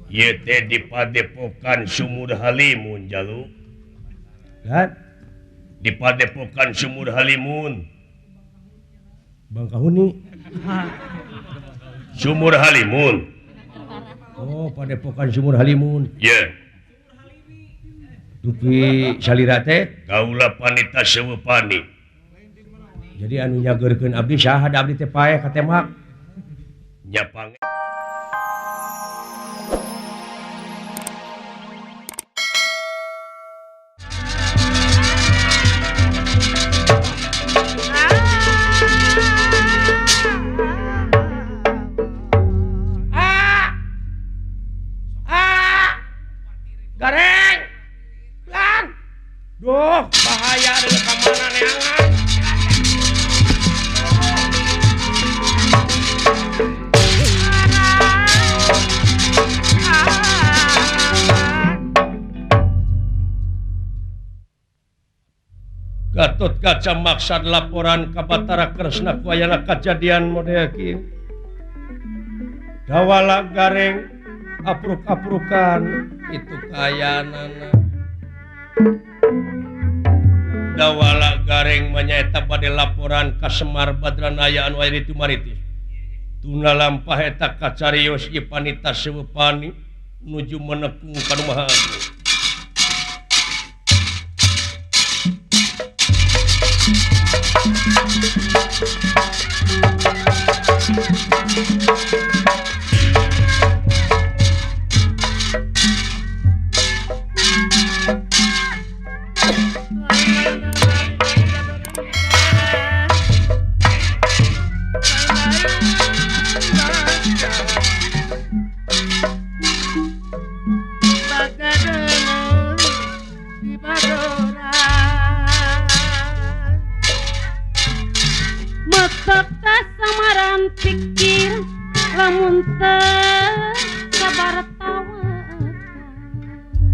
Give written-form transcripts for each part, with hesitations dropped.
Ieu teh di Padepokan Sumur Halimun jalu. Kan? Di Padepokan Sumur Halimun. Bangkahuni. Sumur Halimun. Oh, Padepokan Sumur Halimun. Ye. Dupi salira teh kaula panita sewepani. Jadi anu nyageurkeun abdi saha da abdi teh paeh katemak. Nya pang Gareng. Lan. Duh, bahaya deui ka mana neangan. Gatot Kaca maksad laporan ka Batara Kresna ku ayana kajadian model kieu. Dawala gareng apruk-aprukan itu kayanana. Dawala gareng manyaeta bade laporan ka Semar Badranaya anu aya di Tumaritis. Tuna lampah eta kacarios ieu panita sewepani nuju menekung ka nu Maha Agung.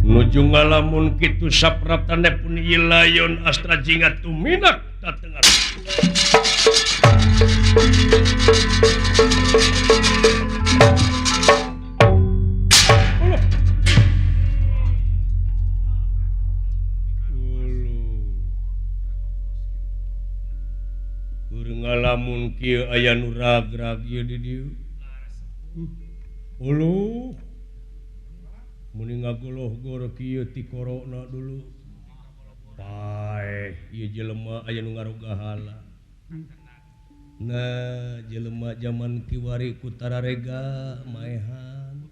Nuju ngalamun kitu sapraptane pun ilayon astra jingga tuminak datengan. Uluh. Ngalamun kieu aya nu ragrag ieu di dieu. Uluh. Muni ngagoloh-gor kieu ti korona dulu. Paeh ieu jelema aya nu ngarogahala. Nah, jelema jaman kiwari ku tararega maehan.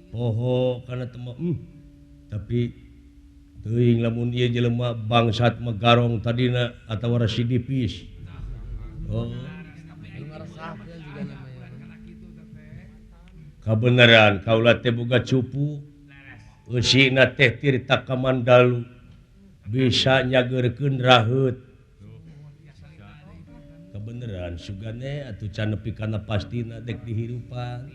Poho kana teu tapi teuing lamun ieu jelema bangsat megarong tadina atawa residipis. Oh. Kabeneran kaula teh boga cupu eusina teh Tirta Kamandalu bisa nyageurkeun raheut. Kabeneran sugane atuh can nepi kana pastina dek dihirupan.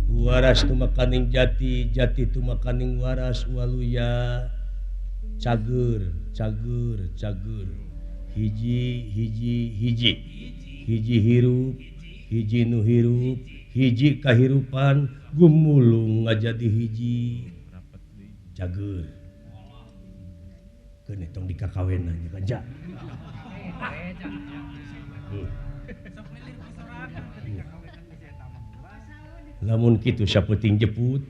Waras tumakaning jati, jati tumakaning waras waluya. Cager, cager, cager. Hiji, hiji, hiji. Hiji hirup, hiji nu hirup, hiji kahirupan gumulung ngajadi hiji. Cager. Keun tong dikakawenan nya kanca. Lamun kitu sapenting jeput.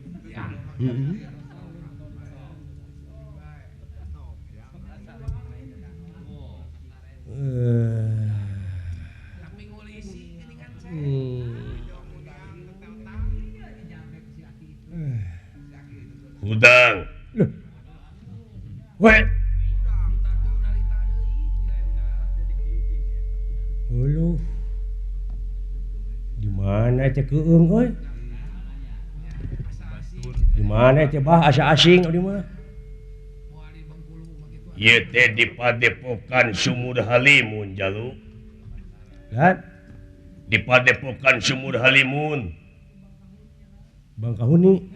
Hudang. Weh. Uluh. Di mana teh keung euy? Di mana teh bah asa asing di mana? Ieu teh di Padepokan Sumur Halimun jalu. Kan? Di Padepokan Sumur Halimun. Bangkahuni.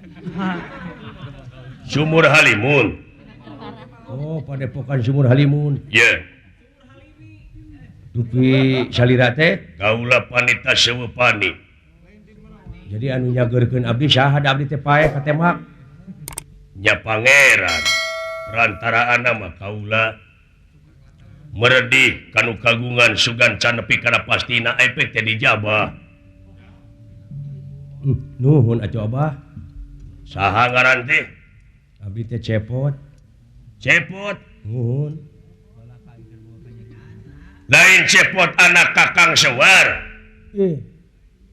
Sumur Halimun. Oh, Padepokan Sumur Halimun. Ye. Dupi salira teh kaula panita Sewepani. Jadi anu nyageurkeun abdi saha da abdi teh paeh katemak? Nya pangeran. Perantaraan mah kaula meredih kanu kagungan sugan can nepi kana pastina efek teh dijabah. Nuhun atuh Abah. Saha ngaran teh? Abdi teh Cepot. Cepot? Nuhun. Lain Cepot anak Kakang Sewar.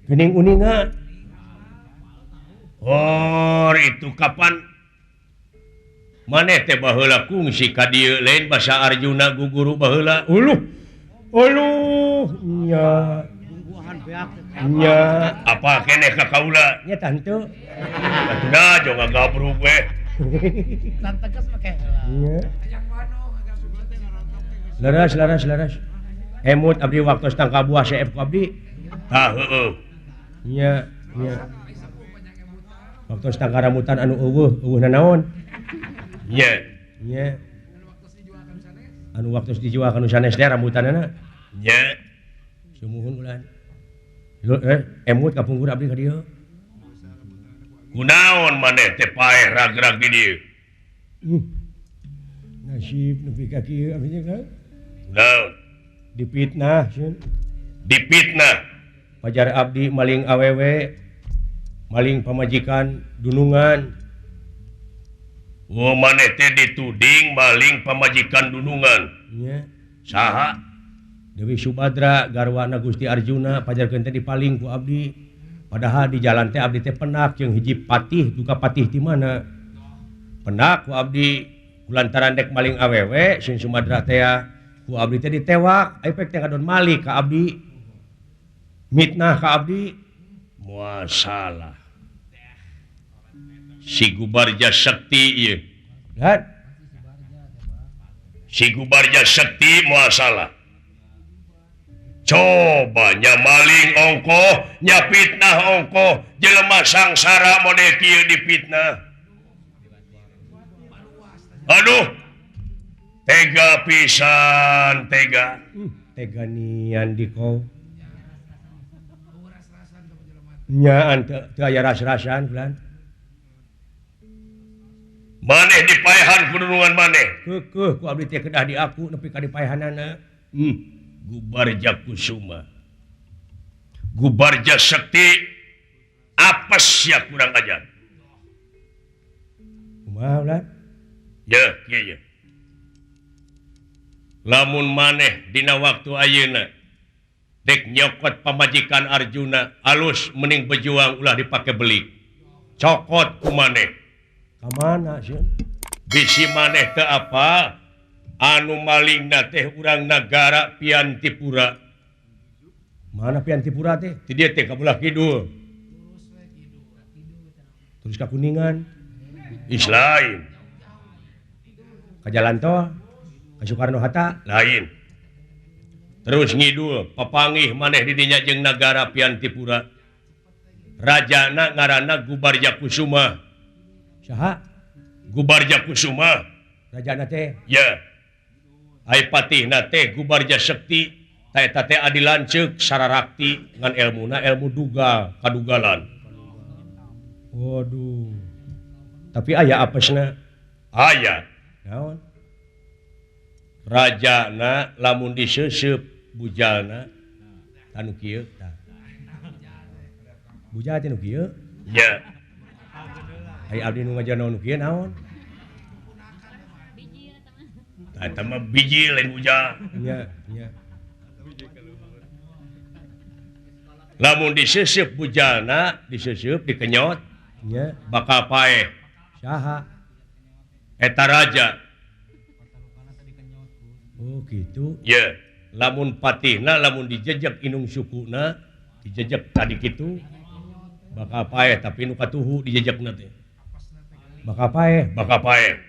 Geuning uninga. Oh, itu kapan? Maneh teh baheula kungsi ka dieu lain basa Arjuna guguru baheula. Uluh. Uluh nya. Nya apa keneh ka kaula? Nya tante. Atuh da jo ngagabrug we. Tegas make heula. Nya. Leres leres leres. Emut abdi waktu tangka buah seep ku abdi. Tah heueuh. Nya nya. Waktu tangka rambutan anu eueuh, eueuh nanaon? Nya. Nya. Anu waktu dijual ka nu sanes teh rambutanana. Nya. Sumuhun ulan. Emut kapungkur abdi ka dieu. Kunaon maneh teh paeh ragrag di dieu? Nasib nepi ka kieu abdi teh kan? Naon? Dipitnah sieun. Dipitnah. Pajar abdi maling awewe, maling pamajikan dunungan. Oh, maneh teh dituding maling pamajikan dunungan. Nya. Saha? Dewi Subadra garwana Gusti Arjuna pajarkeun teh dipaling ku abdi. Padahal di jalan teh abdi teh penak jeung hiji patih duka patih di mana. Penak ku abdi kulantaran dek maling awewe sieun Sumadra teh ku abdi teh ditewak, efek teh ngadon malik ka abdi. Mitnah ka abdi. Moal salah. Si Gubarja Sakti ieu. Lihat. Si Gubarja Sakti moal salah. Coba nya maling ongkoh, nya fitnah ongkoh, jelema sangsara model kieu dipitnah. Aduh. Tega pisan, tega. Tega nian di kau. Nyaan teu aya ras-rasan bulan. Maneh dipaehan ku dunungan maneh. Keukeuh ku abdi teh kedah diaku nepi ka dipaehanana. Gubarja Kusuma. Gubarja Sakti apes ya kurang ajar. Kumaha ulan? Ya, kieu ye. Lamun maneh dina waktu ayeuna dek nyokot pamajikan Arjuna alus mending berjuang ulah dipake belik. Cokot ku maneh. Ka mana sieun? Bisi maneh teu apa? Anu malingna teh urang nagara Piantipura. Mana Piantipura teh? Ti dieu teh ka belah kidul. Terus ka Kuningan. Is lain. Ka jalan tol, ka Soekarno Hatta lain. Terus ngidul papangih maneh di dinya jeung nagara Piantipura. Rajana ngaranna Gubarja Kusuma. Saha? Gubarja Kusuma. Rajana teh? Ya. Ai patihna teh Gubarja Sekti, ta eta teh adi lanceuk sararakti ngan elmuna elmu duga kadugalan. Waduh. Tapi aya apesna? Aya. Naon? Rajana lamun diseuseup bujalna anu kieu tah. Bujal teh nu kieu? Nya. Ai abdi nu ngajar naon nu kieu naon? Eta mah biji lain bujal. Nya, nya. Lamun diseuseub bujalna, diseuseub dikenyot, nya bakal paeh. Saha? Eta raja. Oh gitu. Ya, lamun patihna lamun dijejek inung sukuna, dijejek tadi kitu bakal paeh tapi nu katuhu dijejekna teh. Bakal paeh, bakal paeh.